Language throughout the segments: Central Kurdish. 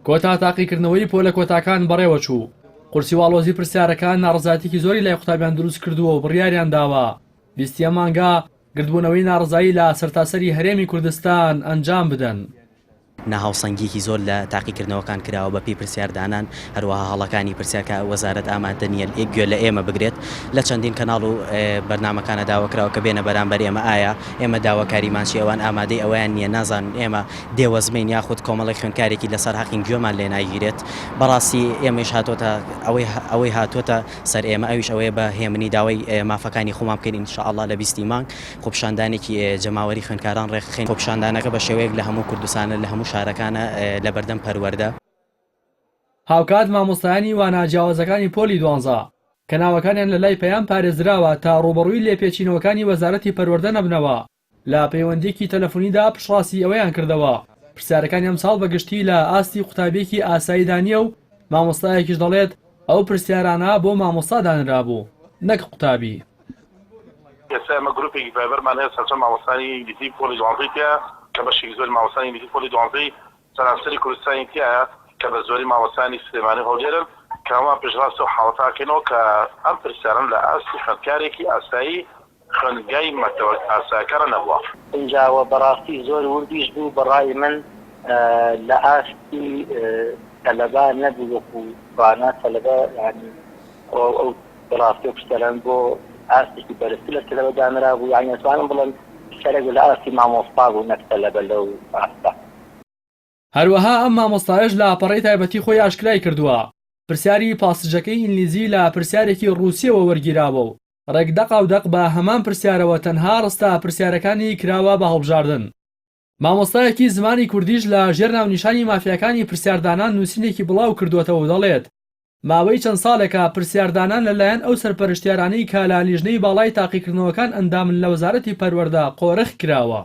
کۆتا تاقیکردنەوەی پۆلە کۆتاکان بەڕێوەچوو، قورسی و ئاڵۆزی پرسیارەکان ناڕەزایەتیەکی زۆری لای قوتابیان دروست کردووە و بڕیاریان داوە 20 ی ئەم مانگە گردبوونەوەی ناڕەزایی لە سەرتاسەری هەرێمی کوردستان ئەنجام بدەن. ناهاوسەنگییەکی زۆر لە تاقیکردنەوەکان کراوە بە پێی پرسیار دانان، هەروەها هەڵەکانی پرسیار کە وەزارەت ئامادە نییە گوێ لە ئێمە بگرێت، لە چەندین کەناڵ و بەرنامەکانە داوا کراوە کە بێنە بەرامبەر ئێمە، ئایا ئێمە داواکاریمان چییە، ئەوان ئامادەی ئەوەیان نییە، نازانن ئێمە دێوەزمەین یاخود کۆمەڵێک خوێندکارێکی لەسەر هەقین گوێمان لێ ناگیرێت، بەڕاستی ئێمەیش هاتۆتە ئەوەی ئەوەی هاتۆتە سەر ئێمە ئەویش ئەوەیە بە هێمنی داوای مافەکانی خۆمان بکەین ان شاء اللە لە 20 ی مانگ خۆپیشاندانێکی جەماوەری خوێندکاران ڕێکخەین، خۆپیشاندانەکە بە شێوەیەک لە هەموو کوردستانە لە هەموو شارەکانە لە بەردەم پەروەردە. هاوکات مامۆستایانی وانە جیاوازەکانی پۆلی دوانزە کە ناوەکانیان لە لای پەیام پارێزراوە تا ڕووبەڕووی لێپێچینەوەکانی وەزارەتی پەروەردە نەبنەوە لە پەیوەندییەکی تەلەفونیدا پشتڕاستی ئەوەیان کردەوە پرسیارەکانی ئەمساڵ بە گشتی لە ئاستی قوتابییەکی ئاساییدا نییە و مامۆستایەکیش دەڵێت ئەو پرسیارانە بۆ مامۆستا دانرابوو نەک قوتابی. ئێستا ئێمە گروپێکی ڤایبەرمان هەیە سەرجەم مامۆستایانی ئینگلیزی پۆلی دوانزەی تیایە کە بەشێکی زۆری مامۆستایانی ئینگلیزی پۆلی دوانزەی سەرانسەری کوردستانی تیایە کە بە زۆری مامۆستایانی سلێمانی و هەولێرن کە هەمووان پشتڕاستی ئەو حاڵەتە ئەکەینەوە کە ئەم پرسیارانە لە ئاستی خوێندکارێکی ئاسایی خوێندنگای مەکتەبە ئاسایەکانە نەبووە. ئینجا وە بەڕاستی زۆر وردیش بوو بەڕای من لە ئاستی تەلەبە نەبوو وەکو توانا تەلەبە یانی ئەو بەڕاستی ئەو پرسیارانە بۆ ئاستێکی بەرزتر لە تەلەبە دانرابوو یانی ئەتوانم بڵێم پرسیارێک بوو لە ئاستی مامۆستا بوو نەک تەلەبە لەو ئاستە. هەروەها ئەم مامۆستایەش لە پەڕەی تایبەتی خۆی ئاشکرای کردووە، پرسیاری passage ەکەی ئینگلیزی لە پرسیارێکی ڕووسییەوە وەرگیراوە و ڕێک دەقاودەق بە هەمان پرسیارەوە تەنها ڕستە پرسیارەکانی کراوە بە هەڵبژاردن. مامۆستایەکی زمانی کوردیش لە ژێر ناونیشانی مافیاکانی پرسیاردانان نووسینێکی بڵاو کردووەتەوە و دەڵێت، ماوەی چەند ساڵێکە پرسیاردانان لەلایەن ئەو سەرپەرشتیارانەی کە لە لیژنەی باڵای تاقیکردنەوەکان ئەندامن لە وەزارەتی پەروەردە قۆرخ کراوە.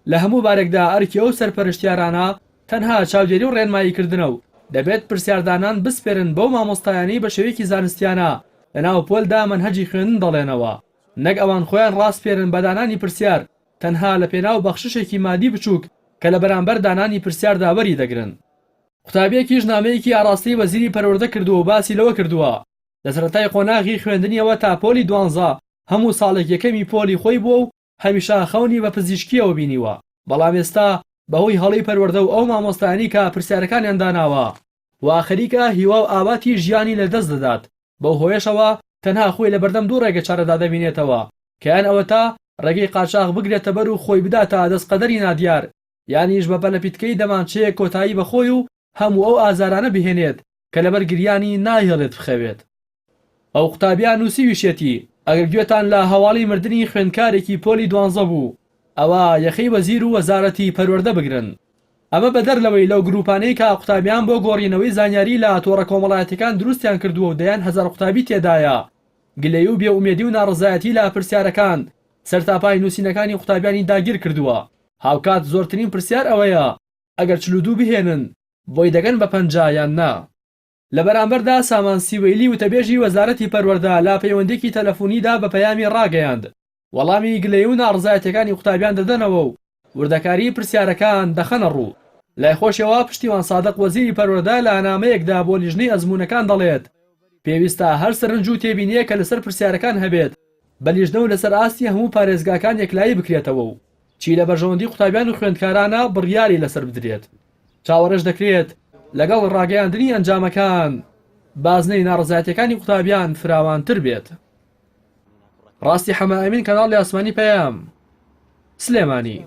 لە هەموو بارێکدا ئەرکی ئەو سەرپەرشتیارانە تەنها چاودێری و ڕێنماییکردنە و دەبێت پرسیاردانان بسپێرن بەو مامۆستایانەی بە شێوەیەکی زانستیانە لەناو پۆلدا مەنهەجی خوێندن دەڵێنەوە نەک ئەوان خۆیان ڕاسپێرن بە دانانی پرسیار تەنها لە پێناو بەخششێکی مادی بچووک کە لە بەرامبەر دانانی پرسیاردا وەری دەگرن. قوتابیەکیش نامەیەکی ئاڕاستەی وەزیری پەروەردە کردووە و باسی لەوە کردووە، لە سەرەتای قۆناغی خوێندنیەوە تا پۆلی دوانزە هەموو ساڵێک یەکەمی پۆلی خۆی بووە و هەمیشە خەونی بە پزیشکییەوە بینیوە، بەڵام ئێستا بەهۆی هەڵەی پەروەردە و ئەو مامۆستایانەی کە پرسیارەکانیان داناوە وا خەریکە هیوا و ئاواتی ژیانی لەدەست دەدات، بەو هۆیەشەوە تەنها خۆی لەبەردەم دوو ڕێگەچارەدا دەبینێتەوە کە یان ئەوەتا ڕێگەی قاچاخ بگرێتەبەر و خۆی بداتە دەست قەدەری نادیار یانیش بە پەلەپیتکەی دەمانچەیەک کۆتایی بە خۆی و هەموو ئەو ئازارانە بهێنێت کە لەبەر گریانی نایهێڵێت بخەوێت. ئەو قوتابیە نووسیویشیەتی، ئەگەر گوێتان لە هەواڵی مردنی خوێندکارێکی پۆلی دوانزە بوو، ئەوا یەخەی وەزیر و وەزارەتی پەروەردە بگرن. ئەمە بەدەر لەوەی لەو گرووپانەی کە قوتابیان بۆ گۆڕینەوەی زانیاری لە تۆڕە کۆمەڵایەتیەکان دروستیان کردووە و دەیان هەزار قوتابی تێدایە، گلەیی و بێئومێدی و ناڕەزایەتی لە پرسیارەکان سەرتاپای نووسینەکانی قوتابیانی داگیر کردووە. هاوکات زۆرترین پرسیار ئەوەیە ئەگەر 42 بهێنن بۆی دەگەن بە 50 یان نا؟ لە بەرامبەردا سامان سیوەیلی وتەبێژی وەزارەتی پەروەردە لە پەیوەندیەکی تەلەفونیدا بە پەیامی ڕاگەیاند، وەڵامی گلەیی و ناڕەزایەتیەکانی قوتابیان دەدەنەوە و وردەکاریی پرسیارەکان دەخەنە ڕوو. لای خۆشیەوە پشتیوان سادق وەزیری پەروەردە لە نامەیەکدا بۆ لیژنەی ئەزموونەکان دەڵێت، پێویستە هەر سەرنج و تێبینییەک کە لەسەر پرسیارەکان هەبێت بە لیژنە و لەسەر ئاستی هەموو پارێزگاکان یەکلایی بکرێتەوە و چی لە بەرژەوەندی قوتابیان و خوێندکارانە بڕیاری لەسەر بدرێت. چاوەڕێش دەکرێت لەگەڵ ڕاگەیاندنی ئەنجامەکان بازنەی ناڕەزایەتیەکانی قوتابیان فراوانتر بێت. ڕاستی حەمە ئەمین کەناڵی ئاسمانی پەیام، سلێمانی.